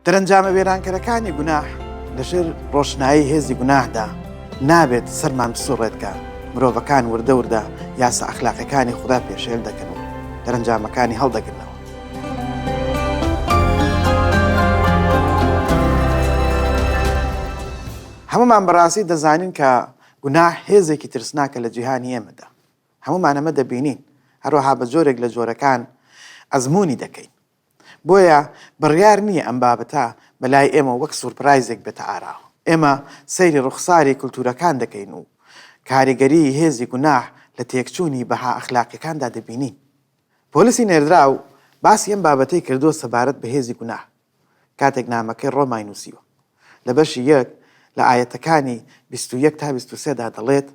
دەرەنجامە وێرانکەرەکانی گوناح لەژێر ڕۆشنایی هێزی گوناحدا نابێت سەرمان بسوڕێت کە مرۆڤەکان وردە وردە یاسا ئەخلاقیەکانی خودا پێشێل دەکەن و دەرەنجامەکانی هەڵدەگرنەوە. هەموومان بەڕاستی دەزانین کە گوناح هێزێکی ترسناکە لە جیهانی ئێمەدا. هەموومان ئەمە دەبینین، هەروەها بە جۆرێک لە جۆرەکان ئەزموونی دەکەین. بۆیە بڕیار نییە ئەم بابەتە بە لای ئێمە وەک سورپرایزێک بێتە ئاراوە. ئێمە سەیری ڕوخساری کولتوورەکان دەکەین و کاریگەریی هێزی گوناح لە تێکچوونی بەها ئەخلاقییەکاندا دەبینین. پۆلسی نێردراو باسی ئەم بابەتەی کردووە سەبارەت بە هێزی گوناح کاتێک نامەکەی ڕۆمای نووسیوە. لە بەشی یەک لە ئایەتەکانی 21 تا 23 دا دەڵێت،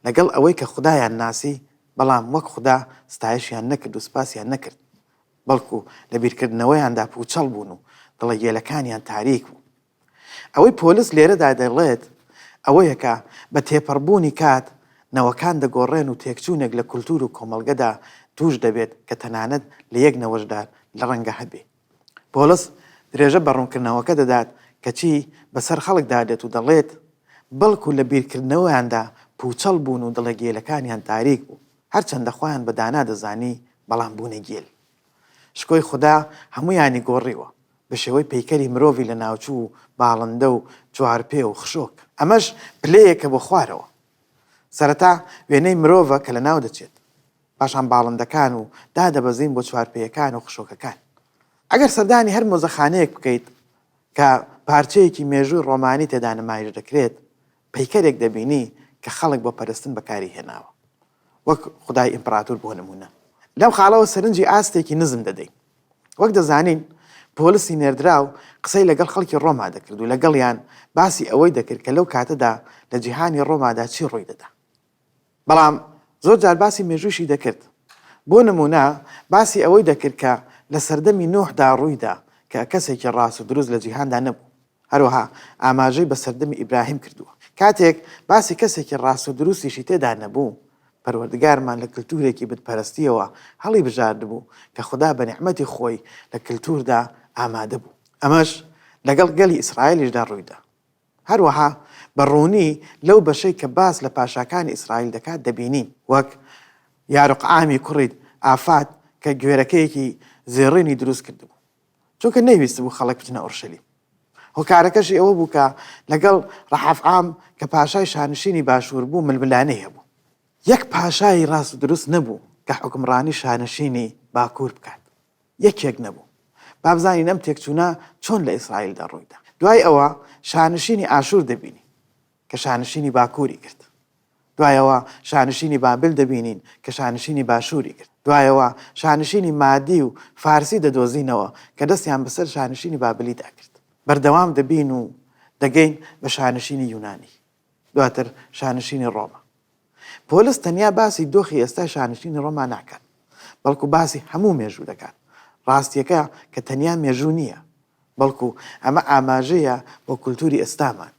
لەگەڵ ئەوەی کە خودایان ناسی، بەڵام وەک خودا ستایشیان نەکرد و سوپاسیان نەکرد، بەڵکو لە بیرکردنەوەیاندا پووچەڵ بوون و دڵە گێلەکانیان تاریک بوو. ئەوەی پۆلس لێرەدا دەڵێت ئەوەیە کە بە تێپەڕبوونی کات نەوەکان دەگۆڕێن و تێکچوونێک لە کولتوور و کۆمەڵگەدا تووش دەبێت کە تەنانەت لە یەک نەوەشدا لە ڕەنگە هەبێ. پۆلس درێژە بە ڕوونکردنەوەکە دەدات کە چی بەسەر خەڵکدا دێت و دەڵێت، بەڵکو لە بیرکردنەوەیاندا پووچەڵ بوون و دڵە گێلەکانیان تاریک بوو. هەرچەندە خۆیان بە دانا دەزانی بەڵام بوونە گێل. شکۆی خودا هەموویانی گۆڕیوە بە شێوەی پەیکەری مرۆڤی لەناوچوو و باڵندە و چوارپێ و خشۆک. ئەمەش پلەیەکە بۆ خوارەوە. سەرەتا وێنەی مرۆڤە کە لەناو دەچێت. پاشان باڵندەکان و دادەبەزین بۆ چوارپێیەکان و خشۆکەکان. ئەگەر سەردانی هەر مۆزەخانەیەک بکەیت کە پارچەیەکی مێژووی ڕۆمانی تێدا نمایش دەکرێت، پەیکەرێک دەبینی کە خەڵک بۆ پەرستن بەکاری هێناوە، وەک خودای ئیمپراتور بۆ نموونە. لەم خاڵەوە سەرنجی ئاستێکی نزم دەدەین. وەک دەزانین پۆلسی نێردراو قسەی لەگەڵ خەڵکی ڕۆما دەکرد و لەگەڵیان باسی ئەوەی دەکرد کە لەو کاتەدا لە جیهانی ڕۆمادا چی ڕووی دەدا. بەڵام زۆر جار باسی مێژوویشی دەکرد. بۆ نموونە باسی ئەوەی دەکرد کە لە سەردەمی نوحدا ڕوویدا کە کەسێکی ڕاست و دروست لە جیهاندا نەبوو. هەروەها ئاماژەی بە سەردەمی ئیبراهیم کردووە. کاتێک باسی کەسێکی ڕاست و دروستیشی تێدا نەبوو، پەروەردگارمان لە کلتورێکی بتپەرستییەوە هەڵیبژاردبوو کە خودا بە نیعمەتی خۆی لە کلتوردا ئامادە بوو. ئەمەش لەگەڵ گەلی ئیسرائیلیشدا ڕوویدا. هەروەها بە ڕوونی لەو بەشەی کە باس لە پاشاکانی ئیسرائیل دەکات دەبینین، وەک یارۆقعامی کوڕی ئافات کە گوێرەکەیەکی زێڕینی دروست کردبوو، چونکە نەیویستبوو خەڵک بچنە ئۆرشەلیم. هۆکارەکەشی ئەوە بوو کە لەگەڵ ڕەحەفعام کە پاشای شانشینی باشوور بوو ململانێی هەبوو. یەک پاشای ڕاست و دروست نەبوو کە حوکمڕانی شانشینی باکوور بکات. یەکێک نەبوو. با بزانین ئەم تێکچوونە چۆن لە ئیسرائیلدا ڕوویدا. دوای ئەوە شانشینی ئاشوور دەبینین کە شانشینی باکووری گرت. دوای ئەوە شانشینی بابل دەبینین کە شانشینی باشووری گرت. دوای ئەوە شانشینی مادی و فارسی دەدۆزینەوە کە دەستیان بەسەر شانشینی بابلیدا کرد. بەردەوام دەبین و دەگەین بە شانشینی یونانی. دواتر شانشینی ڕۆما. پۆلس تەنیا باسی دۆخی ئێستای شانشینی ڕۆما ناکات، بەڵکو باسی هەموو مێژوو دەکات. ڕاستییەکە کە تەنیا مێژوو نییە، بەڵکو ئەمە ئاماژەیە بۆ کولتووری ئێستامان.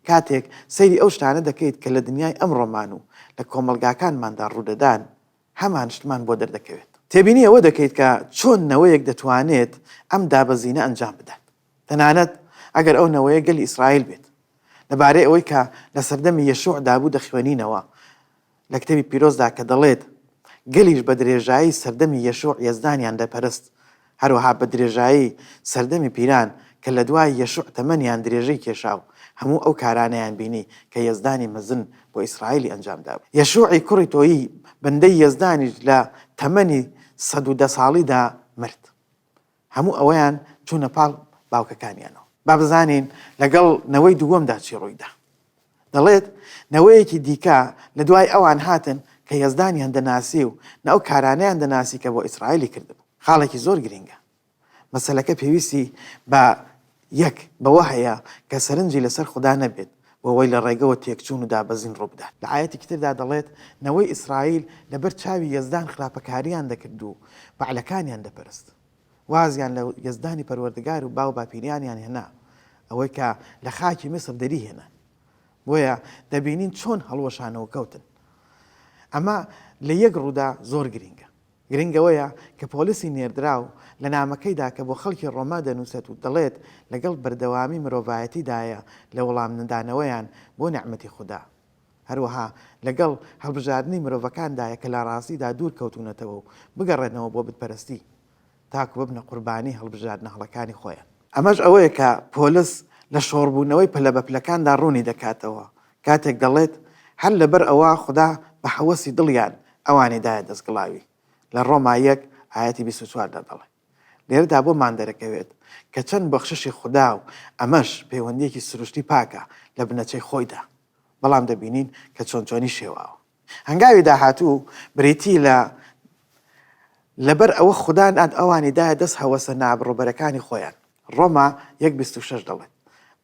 کاتێک سەیری ئەو شتانە دەکەیت کە لە دنیای ئەمڕۆمان و لە کۆمەڵگاکانماندا ڕوودەدان، هەمان شتمان بۆ دەردەکەوێت. تێبینی ئەوە دەکەیت کە چۆن نەوەیەک دەتوانێت ئەم دابەزینە ئەنجام بدات، تەنانەت ئەگەر ئەو نەوەیە گەلی ئیسرائیل بێت. لەبارەی ئەوەی کە لە سەردەمی یەشوعدا بوو دەخوێنینەوە لە کتێبی پیرۆزدا کە دەڵێت، گەلیش بە درێژایی سەردەمی یەشوع یەزدانیان دەپەرست، هەروەها بە درێژایی سەردەمی پیران کە لە دوای یەشوع تەمەنیان درێژەی کێشا و هەموو ئەو کارانەیان بینی کە یەزدانی مەزن بۆ ئیسرائیلی ئەنجام دابوو. یەشوعی کوڕی تۆیی بەندەی یەزدانیش لە تەمەنی 110 ساڵیدا مرد. هەموو ئەوەیان چوونە پاڵ باوکەکانیانەوە. با بزانین لەگەڵ نەوەی دووەمدا چی ڕوویدا. دەڵێت، نەوەیەکی دیکە لە دوای ئەوان هاتن کە یەزدانیان دەناسی و نە ئەو کارانەیان دەناسی کە بۆ ئیسرائیلی کردبوو. خاڵێکی زۆر گرینگە. مەسەلەکە پێویستی بە یەک بەوە هەیە کە سەرنجی لەسەر خودا نەبێت بۆ ئەوەی لە ڕێگەوە تێکچوون و دابەزین ڕووبدات. لە ئایەتێکی تردا دەڵێت، نەوەی ئیسرائیل لەبەر چاوی یەزدان خراپەکارییان دەکرد و بەعلەکانیان دەپەرست. وازیان لە یەزدانی پەروەردگار و باوباپیرانیان هێنا، ئەوەی کە لە خاکی میسر دەریهێنان. بۆیە دەبینین چۆن هەڵوەشانەوە کەوتن. ئەمە لە یەک ڕوودا زۆر گرینگە. گرنگ ئەوەیە کە پۆلسی نێردراو لە نامەکەیدا کە بۆ خەڵکی ڕۆما دەنووسێت و دەڵێت لەگەڵ بەردەوامی مرۆڤایەتیدایە لە وەڵامنەدانەوەیان بۆ نیعمەتی خودا. هەروەها لەگەڵ هەڵبژاردنی مرۆڤەکاندایە کە لە ڕاستیدا دوور کەوتوونەتەوە و بگەڕێنەوە بۆ بتپەرستی تاکو ببنە قوربانی هەڵبژاردنە هەڵەکانی خۆیان. ئەمەش ئەوەیە کە پۆلس لە شۆڕبوونەوەی پلەبەپلەکاندا ڕوونی دەکاتەوە کاتێک دەڵێت، هەر لەبەر ئەوە خودا بە هەوەسی دڵیان ئەوانی دایە دەست گڵاوی. لە ڕۆما یەک ئایەتی 24 دا دەڵێ. لێرەدا بۆمان دەرەکەوێت کە چەند بەخششی خودا و ئەمەش پەیوەندییەکی سروشتی پاکە لە بنەچەی خۆیدا، بەڵام دەبینین کە چۆن چۆنی شێواوە. هەنگاوی داهاتوو بریتی لە لەبەر ئەوە خودا ناد ئەوانی دایە دەست هەوەسە نابڕوبەرەکانی خۆیان. ڕۆما یەک 26 دەڵێت،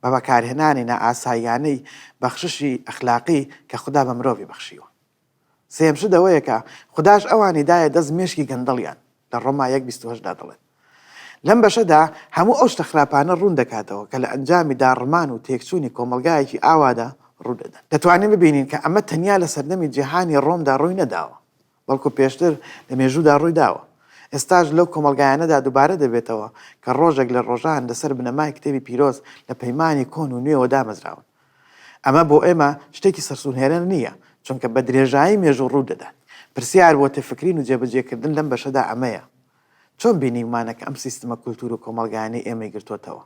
بە بەکارهێنانی نائاساییانەی بەخششی ئەخلاقی کە خودا بە مرۆڤی بەخشیوە. سێیەم شت ئەوەیە کە خوداش ئەوانی دایە دەست مێشکی گەندەڵیان، لە ڕۆما یەک 28 دا دەڵێت. لەم بەشەدا هەموو ئەو شتە خراپانە ڕوون دەکاتەوە کە لە ئەنجامی داڕمان و تێکچوونی کۆمەڵگایەکی ئاوادا ڕوو دەدەن. دەتوانین ببینین کە ئەمە تەنیا لە سەردەمی جیهانی ڕۆمدا ڕووی نەداوە، بەڵکو پێشتر لە مێژوودا ڕووی داوە. ئێستاش لەو کۆمەڵگایانەدا دووبارە دەبێتەوە کە ڕۆژێک لە ڕۆژان لەسەر بنەمای کتێبی پیرۆز لە پەیمانی کۆن و نوێوە دامەزراون. ئەمە بۆ ئێمە شتێکی سەرسوڕهێنەر نییە، چونکە بە درێژایی مێژوو ڕوو دەدات. پرسیار بۆ تێفکرین و جێبەجێکردن لەم بەشەدا ئەمەیە، چۆن بینیومانە کە ئەم سیستمە کولتوور و کۆمەڵگایانەی ئێمەی گرتۆتەوە؟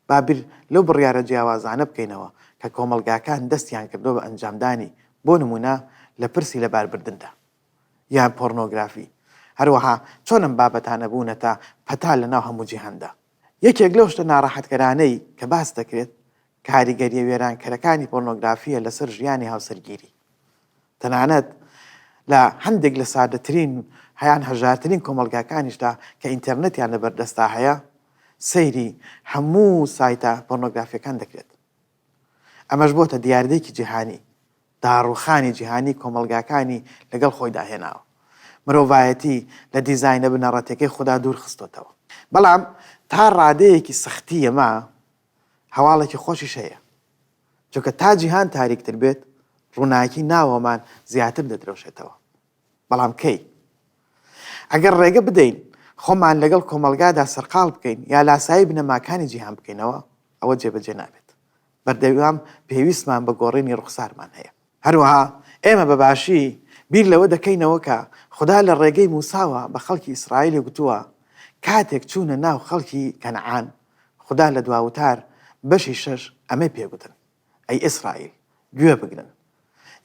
با بیر لەو بڕیارە جیاوازانە بکەینەوە کە کۆمەڵگاکان دەستیان کردووە بە ئەنجامدانی، بۆ نموونە لە پرسی لەباربردندا یان پۆرنۆگرافی، هەروەها چۆن ئەم بابەتانە بوونەتە پەتا لەناو هەموو جیهاندا. یەکێک لەو شتە ناڕەحەتکەرانەی کە باس دەکرێت، کاریگەرییە وێرانکەرەکانی پۆرنۆگرافییە لەسەر ژیانی هاوسەرگیری. تەنانەت لە هەندێک لە سادەترین یان هەژارترین کۆمەڵگاکانیشدا کە ئینتەرنێتیان لەبەردەستا هەیە، سەیری هەموو سایتە پۆرنۆگرافییەکان دەکرێت. ئەمەش بۆتە دیاردەیەکی جیهانی، داڕووخانی جیهانی کۆمەڵگاکانی لەگەڵ خۆیدا هێناوە. مرۆڤایەتی لە دیزاینە بنەڕەتیەکەی خودا دوور خستۆتەوە. بەڵام تا ڕادەیەکی سەختی ئەمە هەواڵێکی خۆشیش هەیە. چونکە تا جیهان تاریکتر بێت، ڕووناکی ناوەمان زیاتر دەدرەوشێتەوە. بەڵام کەی؟ ئەگەر ڕێگە بدەین خۆمان لەگەڵ کۆمەڵگادا سەرقاڵ بکەین یا لاسایی بنەماکانی جیهان بکەینەوە، ئەوە جێبەجێ نابێت. بەردەوام پێویستمان بە گۆڕینی ڕوخسارمان هەیە. هەروەها ئێمە بە باشی بیر لەوە دەکەینەوە کە خودا لە ڕێگەی موساوە بە خەڵکی ئیسرائیلی گوتووە، کاتێک چوونە ناو خەڵکی کەنعان، خودا لە دواوتار بەشی شەش ئەمەی پێ گوتن، ئەی ئیسرائیل، گوێ بگرن!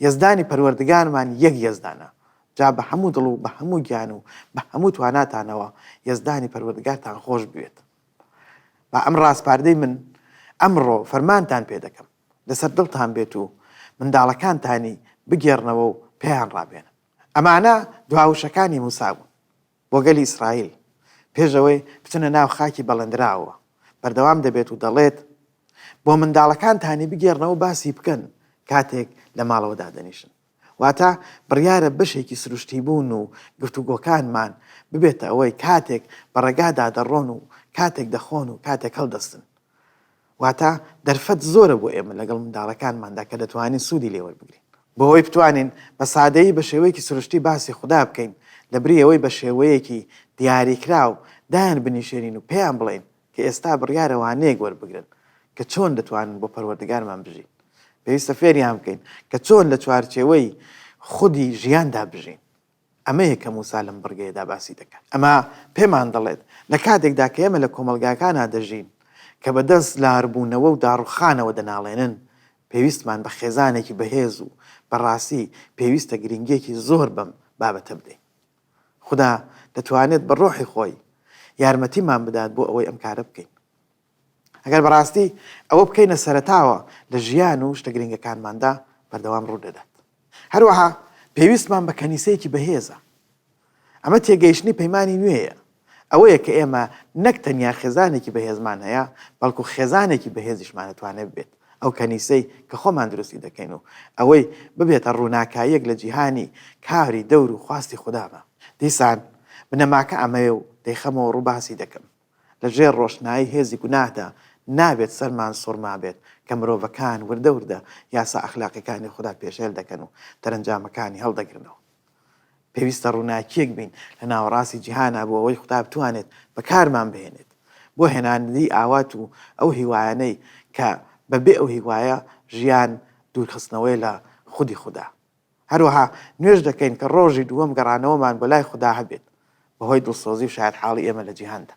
یەزدانی پەروەردگارمان یەک یەزدانە، جا بە هەموو دڵ و بە هەموو گیان و بە هەموو تواناتانەوە یەزدانی پەروەردگارتان خۆشبوێت. با ئەم ڕاسپاردەی من ئەمڕۆ فەرمانتان پێ دەکەم، لەسەر دڵتان بێت و منداڵەکانتانی بگێڕنەوە و پێیان ڕابێنن. ئەمانە دوا وشەکانی موسا بوون بۆ گەلی ئیسرائیل پێش ئەوەی بچنە ناو خاکی بەڵێندراوەوە. بەردەوام دەبێت و دەڵێت، بۆ منداڵەکانتانی بگێڕنەوە و باسی بکەن کاتێک لە ماڵەوە دادەنیشن. واتە بڕیارە بەشێکی سروشتیبوون و گفتوگۆکانمان ببێتە ئەوەی کاتێک بە ڕێگادا دەڕۆن و کاتێک دەخۆن و کاتێک هەڵدەستن. واتە دەرفەت زۆرە بۆ ئێمە لەگەڵ منداڵەکانماندا کە دەتوانین سوودی لێ وەربگرین. بۆ ئەوەی بتوانین بە سادەیی بە شێوەیەکی سروشتی باسی خودا بکەین لەبری ئەوەی بە شێوەیەکی دیاریکراو دایان بنیشێنین و پێیان بڵێین کە ئێستا بڕیارە وانەیەک وەربگرن کە چۆن دەتوانن بۆ پەروەردگارمان بژین. پێویستە فێریان بکەین کە چۆن لە چوارچێوەی خودی ژیاندا بژین. ئەمەیە کە موسا لەم بڕگەیەدا باسی دەکات. ئەمە پێمان دەڵێت لە کاتێکدا کە ئێمە لە کۆمەڵگاکانا دەژین کە بە دەست لاربوونەوە و داڕوخانەوە دەناڵێنن، پێویستمان بە خێزانێکی بەهێز و بە ڕاستی پێویستە گرنگییەکی زۆر بەم بابەتە بدەین. خودا دەتوانێت بە ڕۆحی خۆی یارمەتیمان بدات بۆ ئەوەی ئەم کارە بکەین. ئەگەر بەڕاستی ئەوە بکەینە سەرەتاوە لە ژیان و شتە گرنگەکانماندا بەردەوام ڕوو دەدات. هەروەها پێویستمان بە کەنیسەیەکی بەهێزە. ئەمە تێگەیشتنی پەیمانی نوێیە. ئەوەیە کە ئێمە نەک تەنیا خێزانێکی بەهێزمان هەیە، بەڵکو خێزانێکی بەهێزیشمان ئەتوانێت ببێت. ئەو کەنیسەی کە خۆمان دروستی دەکەین و ئەوەی ببێتە ڕووناکاییەک لە جیهانی کاری دەور و خواستی خودادا. دیسان بنەماکە ئەمەیە و دەیخەمەوە ڕوو باسی دەکەم. لە ژێر ڕۆشنایی هێزی گوناهدا نابێت سەرمان سوڕمابێت کە مرۆڤەکان وردە وردە یاسا ئەخلاقیەکانی خودا پێشێل دەکەن و دەرەنجامەکانی هەڵدەگرنەوە. پێویستە ڕووناکییەک بین لە ناوەڕاستی جیهانا بۆ ئەوەی خودا بتوانێت بەکارمان بهێنێت بۆ هێنانەدی ئاوات و ئەو هیوایانەی کە بەبێ ئەو هیوایە ژیان دوورخستنەوەیە لە خودی خودا. هەروەها نوێژ دەکەین کە ڕۆژی دووەم گەڕانەوەمان بۆ لای خودا هەبێت بەهۆی دڵسۆزی و شایەتحاڵی ئێمە لە جیهاندا.